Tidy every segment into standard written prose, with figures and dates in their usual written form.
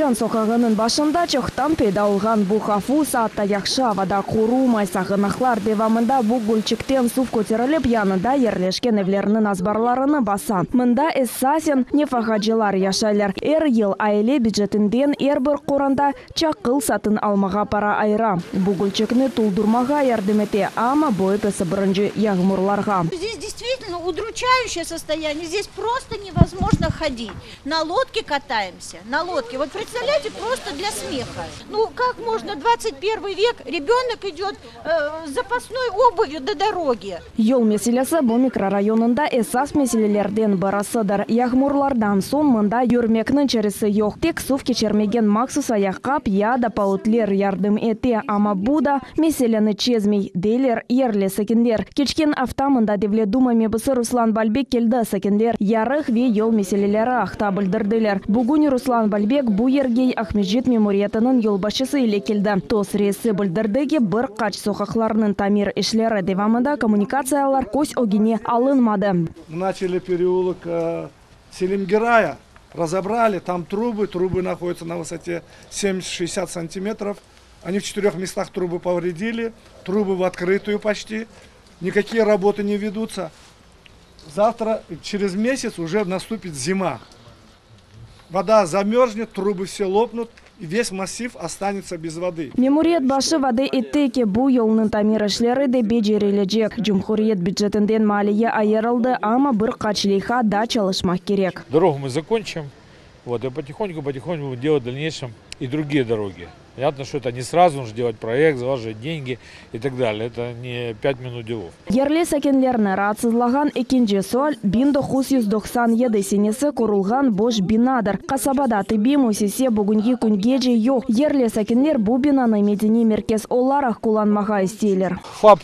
Azerbaycan soqağınıñ başında çoqtan peyda olğan bu havuz atta yahşı avada qurumay. Sağanaqlar devamında bu gölçikten suv köterilip, yanında yerleşken evlerniñ azbarlarını basa. Mında esasen nefaqacılar yaşaylar. Er yıl aile bücetinden er bir qoranta Çaqıl satın almağa para ayıra. Bu gölçekni toldurmağa yardım ete, amma bu episi birinci yağmurlarğa. Здесь действительно удручающее состояние, здесь просто невозможно ходить. На лодке катаемся, на лодке. Вот представляете, просто для смеха. Ну как можно, 21 век, ребенок идет с запасной обувью до дороги. Yol meselesi bu mikrorayonında esas meselelerden birisidir. Yağmurlardan soñ mında yürmekniñ çaresi yoq. Tek suv keçirmegen mahsus ayaqqap ya da pautler yardım ete, amma bu da meseleni çezmey, deyler yerli sakinler. Keçken afta mında Devlet Duma mebusı Ruslan Balbek keldi, sakinler yarıq ve yol meseleleri aqta bildirdiler. Bugün Ruslan Balbek bu yerge Aqmescit memuriyetiniñ yolbaşçısı ile keldi. TOS reisi bildirdi ki, bir qaç soqaqlarnıñ tamir işleri devamında kommunikatsiyalar köz ögüne alınmadı. Начали переулок Selim Giraya, razobrali, tam trubı, trubı nahodятся на vısоте 70-60 santimetrov. Они в четырех местах трубы повредили, трубы в открытую почти, никакие работы не ведутся. Завтра, через месяц уже наступит зима. Вода замерзнет, трубы все лопнут, и весь массив останется без воды. Memuriyet başı vade etti ki, bu yolnıñ tamir işleri de becerilecek. Cumhuriyet bücetinden maliye ayırıldı, amma bir qaç leyha daa çalışmaq kerek. Дорогу мы закончим, вот, и потихоньку-потихоньку будем делать в дальнейшем и другие дороги. Понятно, что это не сразу, нужно делать проект, залаживать деньги и так далее. Это не 5 минут делов. Yerli sakinlerni raatsızlağan ekinci sual, 1997 senesi qurulğan boş binadır. Qasabada tibbiy müessise bugünki küngece yoq. Yerli sakinler bu binanı medeniy merkez olaraq qullanmağa isteyler. ФАП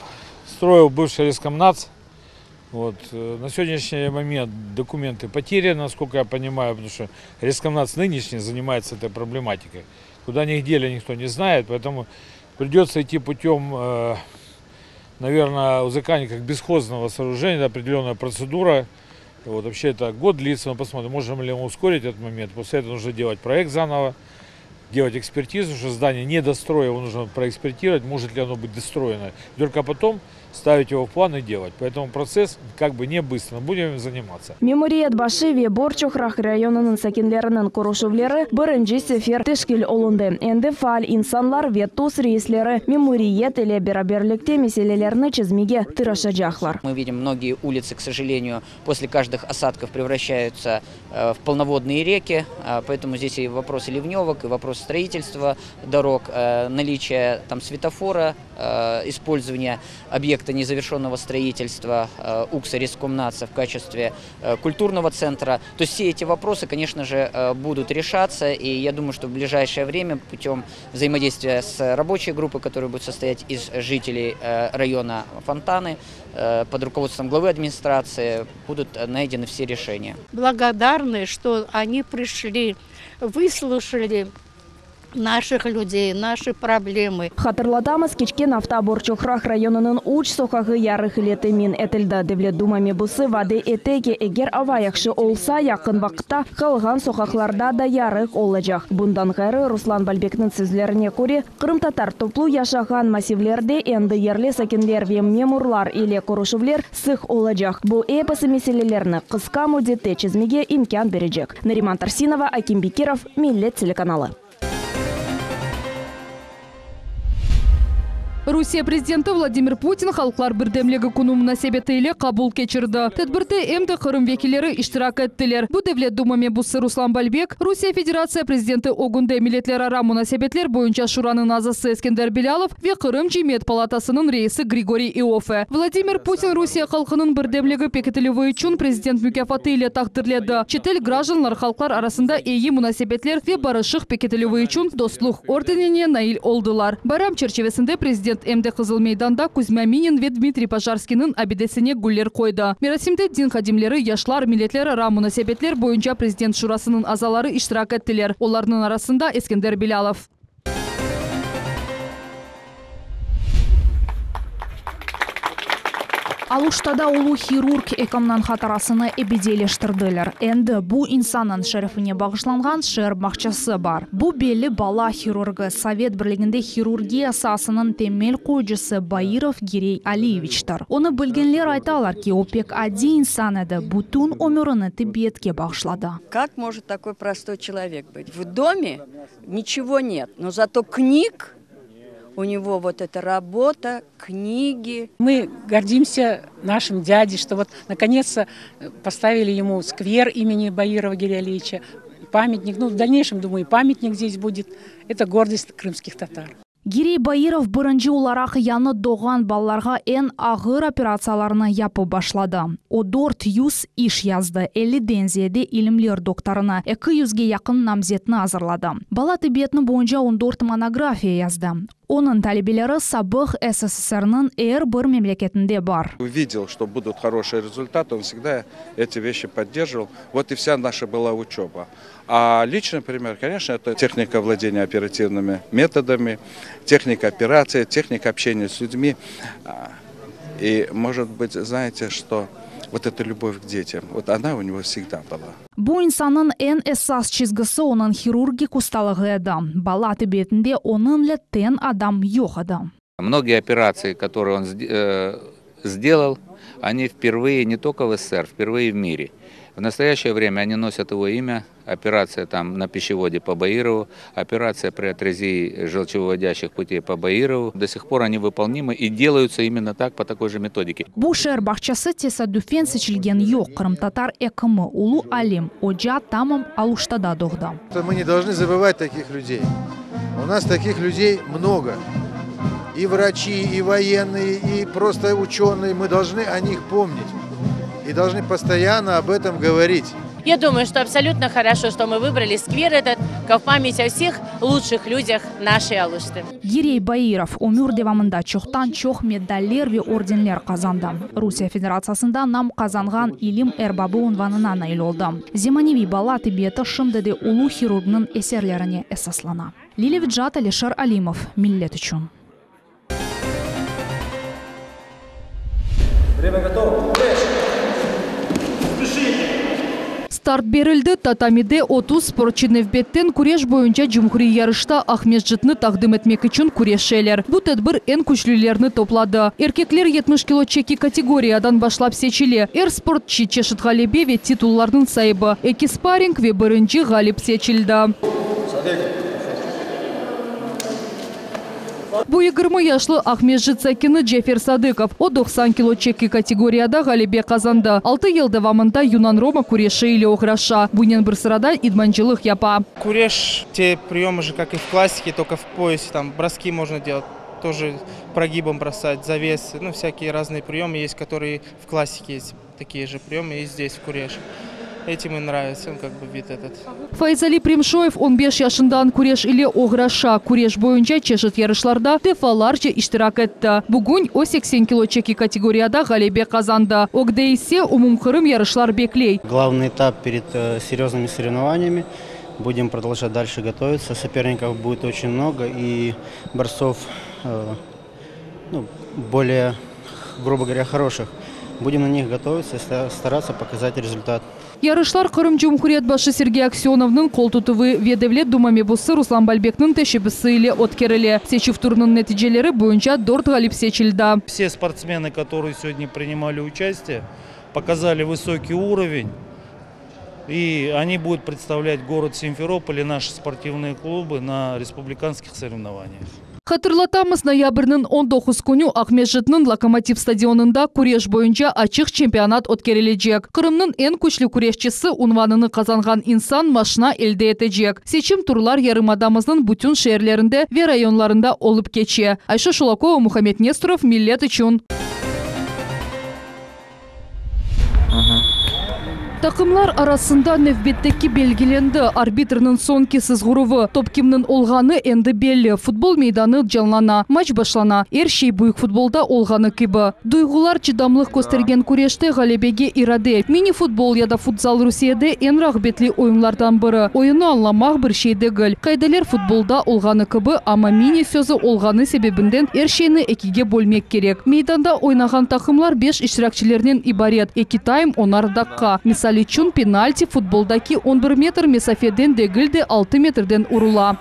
строил бывший рескомнац. Вот. На сегодняшний момент документы потеряны, насколько я понимаю, потому что рескомнац нынешний занимается этой проблематикой. Куда они их дели, никто не знает, поэтому придется идти путем, наверное, узаконения как бесхозного сооружения, это определенная процедура. Вот, вообще это год длится, мы посмотрим, можем ли мы ускорить этот момент. После этого нужно делать проект заново, делать экспертизу, что здание недостроено, его нужно проэкспертировать, может ли оно быть достроено. Только потом ставить его в план и делать. Поэтому процесс как бы не быстро, но будем им заниматься. Memuriyet başı ve Borçoqraq rayonınıñ sakinleriniñ körüşüvleri birinci sefer teşkil olundı. Endi faal insanlar ve TOS reisleri memuriyet ile beraberlikte meselelerni çezmege tırışacaqlar. Мы видим, многие улицы, к сожалению, после каждых осадков превращаются в полноводные реки, поэтому здесь и вопросы ливневок, и вопрос строительства дорог, наличие там светофора, использование объекта незавершенного строительства УКСа Рескомнаца в качестве культурного центра. То есть все эти вопросы, конечно же, будут решаться, и я думаю, что в ближайшее время путем взаимодействия с рабочей группой, которая будет состоять из жителей района Фонтаны, под руководством главы администрации будут найдены все решения. Благодарны, что они пришли, выслушали наших людей, наши проблемы. Hatırlatamız, keçken afta Borçoqraq rayonınıñ üç soqağı yarıq ile temin etildi. Devlet Duma mebusı vade ete ki, eger ava yahşı olsa, yaqın vaqıtta qalğan soqaqlarda da yarıq olacaq. Bundan ğayrı, Ruslan Balbekniñ sözlerine köre, qırımtatar toplu yaşağan massivlerde endi yerli sakinler ve memurlar ile körüşüvler sıq olacaq. Bu episi meselelerni qısqa müddette çezmege imkân berecek. Nariman Tarsinova, Akim Bekirov, Millet telekanalı. Rusiye prezidenti Vladimir Putin Halqlar birdemligi künü munasebeti ile qabul keçirdi. Tedbirde em de Qırım vekilleri iştirak ettiler. Bu Devlet Duma mebusı Ruslan Balbek, Rusiye Federatsiya prezidenti ögünde Milletlerara munasebetler boyunca şuranıñ azası Eskender Bilâlov ve Qırım Cemiyet palatasınıñ reisi Grigoriy İoffe. Vladimir Putin Rusiye halqınıñ birdemligi pekitilüvi içün prezident mukâfatı ile taqdirledi. Çetel grajdanlar halqlar arasında eyi munasebetler ve barışıq pekitilüvi içün Dostluq ordenine nail oldılar. Bayram çerçivesinde prezident em de Qızıl meydanda Kuzma Minin ve Dmitriy Pojarskiyniñ abidesine güller qoydı. Merasimde din hadimleri, yaşlar, milletlerara munasebetler boyunca Prezident Şurasınıñ azaları iştirak ettiler, olarnıñ arasında Eskender Bilâlov. Aluştada ulu hirurg ekimniñ hatırasını ebediyleştirdiler. Endi bu insannıñ şerefine bağışlanğan şeer bağçası bar. Bu belli bala hirurgı, Sovet Birliginde hirurgiya saasınıñ temel qoyucısı Bairov Girey Aliyeviçtir. Onı bilgenler aytalar ki, o pek adiy insan edi, bütün ömürini tibbiyetke bağışladı. Kak может takoy prostoy çelovek bıt? V dome niçego net, no zato knig u nego vot eta rabota, knigi. Мы гордимся нашим дядей, что вот наконец-то поставили ему сквер имени Баирова Гирея Алиевича, памятник. Ну, в дальнейшем, думаю, и памятник здесь будет. Это гордость крымских татар. Girey Bairov birinci olaraq yañı doğğan balalarğa eñ ağır operatsiyalarnı yapıp başladı. O 400 iş yazdı, elliden ziyade ilimler doktorını, 200ge yaqın namzetni azırladı. Bala tibbiyeti boyunca 14 monografiya yazdı. Onıñ talebeleri sabıq SSSRniñ er bir memleketinde bar. Увидел, что будут хорошие результаты, он всегда эти вещи поддерживал. Вот и вся наша была учеба. А личный пример, конечно, это техника владения оперативными методами, техника операции, техника общения с людьми. И, может быть, знаете, что вот эта любовь к детям, вот она у него всегда была. Bu insannıñ eñ esas çizgisi onıñ hirurgik ustalığı edi. Bala tibbiyetinde onıñle teñ adam yoq edi. Многие операции, которые он сделал, они впервые не только в СССР, впервые в мире. В настоящее время они носят его имя. Операция там на пищеводе по Баирову, операция при атрезии желчевыводящих путей по Баирову. До сих пор они выполнимы и делаются именно так, по такой же методике. Bu şeer bağçası tesadüfen seçilgeni yoq. Qırımtatar ekimi, ulu alim, oca tamam Aluştada doğdı. Мы не должны забывать таких людей. У нас таких людей много. И врачи, и военные, и просто ученые. Мы должны о них помнить. И должны постоянно об этом говорить. Я думаю, что абсолютно хорошо, что мы выбрали сквер этот, как в память о всех лучших людях нашей Алушты. Girey Bairov ömür devamında çoqtan çoq medaller ve ordenler qazandı. Rusiye Federatsiyasında nam qazanğan ilim erbabı unvanına nail oldı. Zemaneviy bala tibbiyeti şimdi de ulu hirurgnıñ eserlerine esaslana. Lilâ Vecat, Alişer Alimov, Millet içün. Время готово. Beş. Спешите. Start berildi. Tatamide 30 sportçı nevbetten küreş boyunca cumhuriy yarışta Aqmescitni taqdim etmek içün küreşeler. Bu tedbir eñ küçlülerni topladı. Erkekler 70 kilo çeki kategoriyadan başlap seçile. Er sportçı çeşit ğalebe ve titullarnıñ saibi. Eki sparring ve birinci ğalip seçildi. Bu 20 yaşlı Aqmescit sakini Cefer Sadıkov. O 90 kilo çeki kategoriyada ğalebe qazandı. 6 yıl devamında yunan-roma küreşi ile oğraşa. Bunen bir sırada idmancılıq yapa. Küreş, те приемы же, как и в классике, только в поясе, там броски можно делать, тоже прогибом бросать, завесы, ну, всякие разные приемы есть, которые в классике есть, такие же приемы и здесь, в куреше. Этим и нравится, он как бы вид этот. Fayzali Primşoyev 15 yaşından küreş ile oğraşa. Küreş boyunca çeşit yarışlarda defalarca iştirak etti. Bugün o 80 kilo çeki kategoriyada ğalebe qazandı. Ögde ise umumqırım yarışlar bekley. Главный этап перед э, серьезными соревнованиями. Будем продолжать дальше готовиться. Соперников будет очень много и борцов э, ну, более, грубо говоря, хороших. Будем на них готовиться и стараться показать результат. Yarışlar Qırım Cumhuriyet başı Sergey Aksönovnıñ qol tutuvı ve Devlet Duma mebusı Ruslan Balbekniñ teşebbüsi ile ötkerile. Seçüv turınıñ neticeleri boyunca dört ğalip seçildi. Все спортсмены, которые сегодня принимали участие, показали высокий уровень. И они будут представлять город Симферополь и наши спортивные клубы на республиканских соревнованиях. Hatırlatamız, noyabrniñ 19 künü Aqmescitniñ Lokomotiv stadionında küreş boyunca açıq çempionat ötkerilecek. Qırımnıñ eñ küçlü küreşçisi unvanını qazanğan insan maşina elde etecek. Seçim turlar yarımadamıznıñ bütün şeerlerinde ve rayonlarında olıp keçe. Ayşe Şulakova, Muhammed Nestorov, Millet içün. Taqımlar arasında nevbetteki belgilendi, arbitrniñ soñki sızğıruvı, top kimniñ olğanı endi belli, futbol meydanı canlana, maç başlana, er şey büyük futbolda olğanı kibi. Duyğular, çıdamlıq köstergen küreşte ğalebege irade, mini-futbol ya da futzal Rusiyede eñ rağbetli oyunlardan biri. Oyunnı añlamaq bir şey degil, qaideler futbolda olğanı kibi, amma mini sözü olğanı sebebinden er şeyni ekige bölmek kerek. Meydanda oynağan taqımlar beş iştirakçilernen ibaret, eki taym onar daqqa. Misal içün, penalti futboldaki on bir metr mesafeden degil de, altı metrden urula.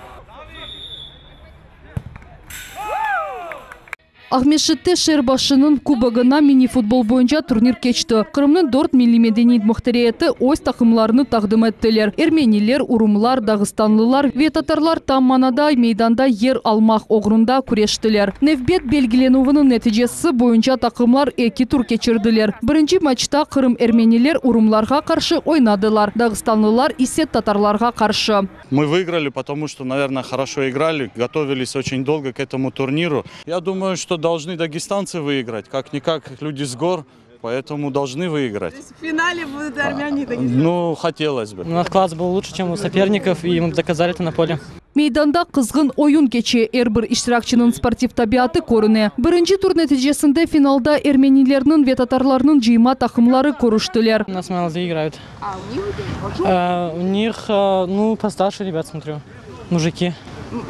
Aqmescitte şeer başınıñ kubogına mini-futbol boyunca turnir keçti. Qırımnıñ dört milliy-medeniy muhtariyeti öz taqımlarını taqdim ettiler. Ermeniler, urumlar, dağıstanlılar ve tatarlar tam manada meydanda yer almaq oğrunda küreştiler. Nevbet belgilenüviniñ neticesi boyunca taqımlar eki tur keçirdiler. Birinci matçta Qırım ermeniler urumlarğa qarşı oynadılar, dağıstanlılar ise tatarlarğa qarşı. Мы выиграли, потому что, наверное, хорошо играли, готовились очень долго к этому турниру. Я думаю, что должны дагестанцы выиграть, как-никак люди с гор, поэтому должны выиграть. То есть в финале будут армяне и дагестанцы? Ну, хотелось бы. У нас класс был лучше, чем у соперников, и мы доказали это на поле. Meydanda qızğın oyun keçe, er bir iştirakçiniñ sportiv tabiatı körüne. Birinci tur neticesinde finalda ermenilerniñ ve tatarlarnıñ cıyma taqımları körüştiler. У нас молодые играют. А у них? У них, ну, постарше ребят, смотрю. Мужики.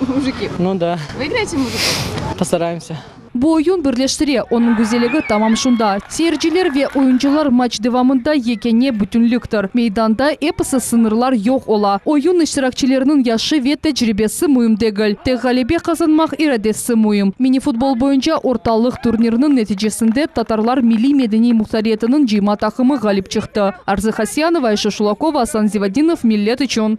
Мужики? Ну да. Выиграете мужиков? Постараемся. Bu oyun birleştire, onıñ güzelligi tamam şunda. Seyirciler ve oyuncılar matç devamında yekâne bütünliktir. Meydanda episi sıñırlar yoq ola. Oyun iştirakçileriniñ yaşı ve tecribesi müim degil, tek ğalebe qazanmaq iradesi müim. Mini-futbol boyunca ortalıq turniriniñ neticesinde tatarlar milliy-medeniy muhtariyetiniñ cıyma taqımı ğalip çıqtı. Arzı Hasyanova, Ayşe Şulakova, Asan Zivadinov, Millet içün.